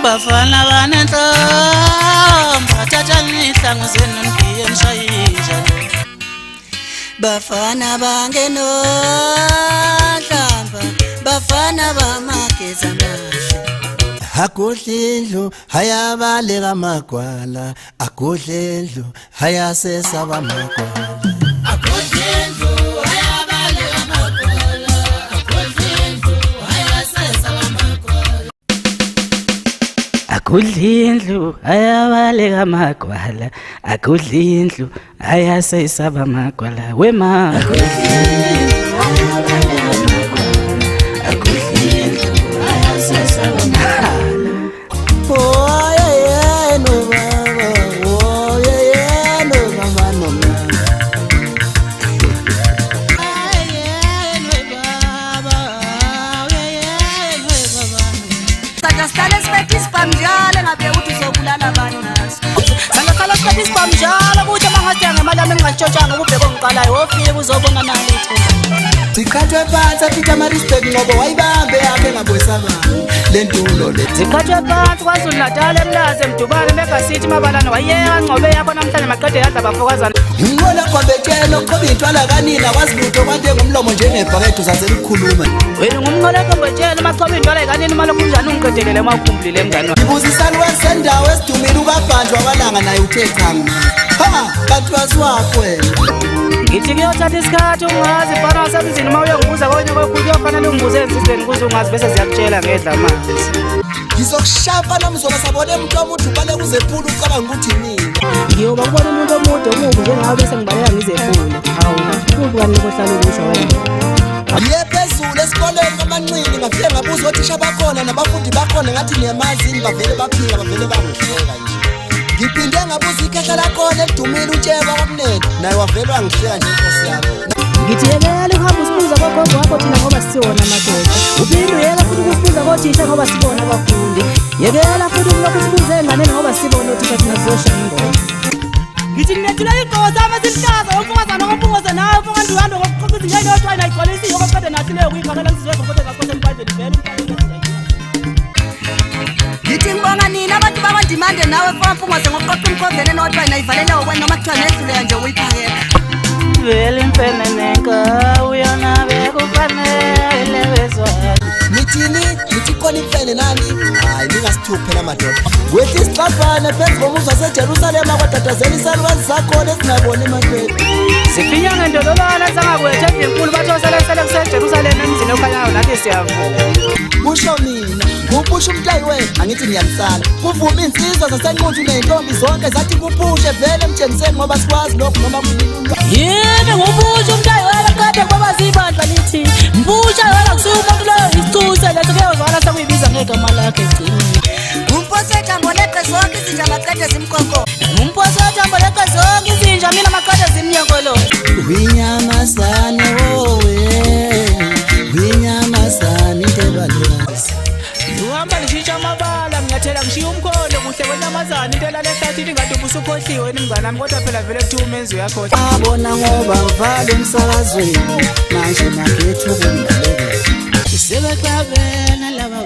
Bafana banenhlamba, thathani iy'hlangu zenu nigiye nishaye inja le. Bafana bangenonhlamba, bafana bamageza mahle. Agudla indlu hayabaleka amagwala, agudla indlu hayasesaba amagwala. Agudla indlu ayabaleka amagwala, agudla indlu ayasesaba amagwala, wema. Agudla indlu ayasesaba amagwala. Oye yeno baba, oye yeno mama no mama. Sandla sihlale siphethe isibhamu njalo, engabe ukuthi uzobulala abantu ngaso. Sandla sihlale siphethe isibhamu njalo, kuthi uma ngathenga ngemali yami engingasitshontshanga, ubheke ongiqalayo wofika uzobona nalo ithemba. Siqhathwe phansi aPeter Maritzburg ngoba wayibambe yakhe ngabwesabani lentulo le. Ziqhathwe phansi KwaZulu Natal, eMlazi, eMdubane, Mega City, Mabalane, wayeka Ngcobe yakho namhlanje maqede yadla abafokazana. Ngibona kwabetshela oqhoba intwala kanina kwazi lutho kwante ngomlomo njengebhakede uzazelikhuluma. Wena ungumnqoleko mbetshela umachoba intwala yikanini uma lokhu unjani ungiqedelele uma ukhumbulile mngani wami. Ngibuza isalukazi sendawo esidumile ukabhanjwa kwalanga naye uthe cha ngimazi. Ha, kanti waziwaphi wena? Ngithi kuyothatha isikhathi ungazi mfana wasemzini, uma uyongibuza konye kokhulu kuyofanele ungibuze ensizweni ukuze ungazi bese ziyakutshela ngedla amanzi. Ngizokushaya mfana mzoba sabona umuntu omude ubaleka uzephula ucabanga ukuthi mina. Ngiyoba kubona umuntu omude omubi njengawe bese ngibaleka ngizephule. Hawu, kubi kanti kohlala ukusho wena. Ngiye phezulu esikoleni kaManqini ngafike ngabuza othisha bakhona nabafundi bakhona ngathi niyamazi yini, bavele baphika bavele bangihleka nje. Ngiphinde ngabuza ikhehla lakhona elidumile uTsheba kwakunene naye wavele wangihleka nje inkosi yami. Ngithi yekela ukuhamba usibuza kogogo wakho thina ngoba siwona amadoda. Uphinde uyeke futhi ukusibuza kothisha ngoba sibona abafundi. Yekela futhi ukulokhu usibuza ey'nganeni ngoba sibona othisha, thina sizoshaya ingoma. Ngithi nginethula iy'gqoko zami eziluhlaza yomfokazana kompungoze nawe mfokandiwando ngokuqoqa izinto eyodwa nayigcwalisa iyokoqeda nahluleyo kuyiphakela insizwe zokote zakho sempandleni vele umfana. Ngithi ngibonga nina abantu bakwaNdimande nawe mfowampungoze ngokuqoqa imikhovene enodwa nayivalele wena noma kuthiwa nehluleka nje uyiphakela. Vele imfene nenkawu yona bekufanele bezwane. Nithini? Nithi khona imfene nani? Hayi ningasithuki phela madoda. Wethi isixabhane phezu komuzi waseJerusalema kwatatazela isalukazi sakhona esingaboni emehlweni. Sifinya ngendololwana sangakwethu endlinkulu bathi osele kuseJerusalema emzini okhanyayo, nathi siyavuma. Kusho mina, nguphusha umntayi wena, angithi ngiyanisala. Kuvuma insizwa zaseNquthu ney'ntombi zonke zathi kuphushe vele emtshengiseni ngoba sikwazi lokhu noma kulilulwa. Yimi ngupusha umntayi wena qede ngoba zibandla lithi mpusha wena kusuke umuntu loyo isicuse leso kuyozwakala sekuyibiza ngegama lakhe egcineni. Ngumphose thambo leqe zonke izinja maqede zimkoko. Ngumphose wethambo leqe zonke izinja mina maqede zimnyonkolo. Winyamasane wowe, winyamasane into ebalekazi. Uhamba lishintsha amabala, ngiyathela ngishiya umkhondo kuhle kwenyamazana into elala ehlathini ngathi ubusukhohliwe yini mngani wami, kodwa phela vele kuthiwa umenzi uyakhohlwa. Abona ngoba ngivala emsakazweni manje makhethu kumbalekela. Sebexabene laba.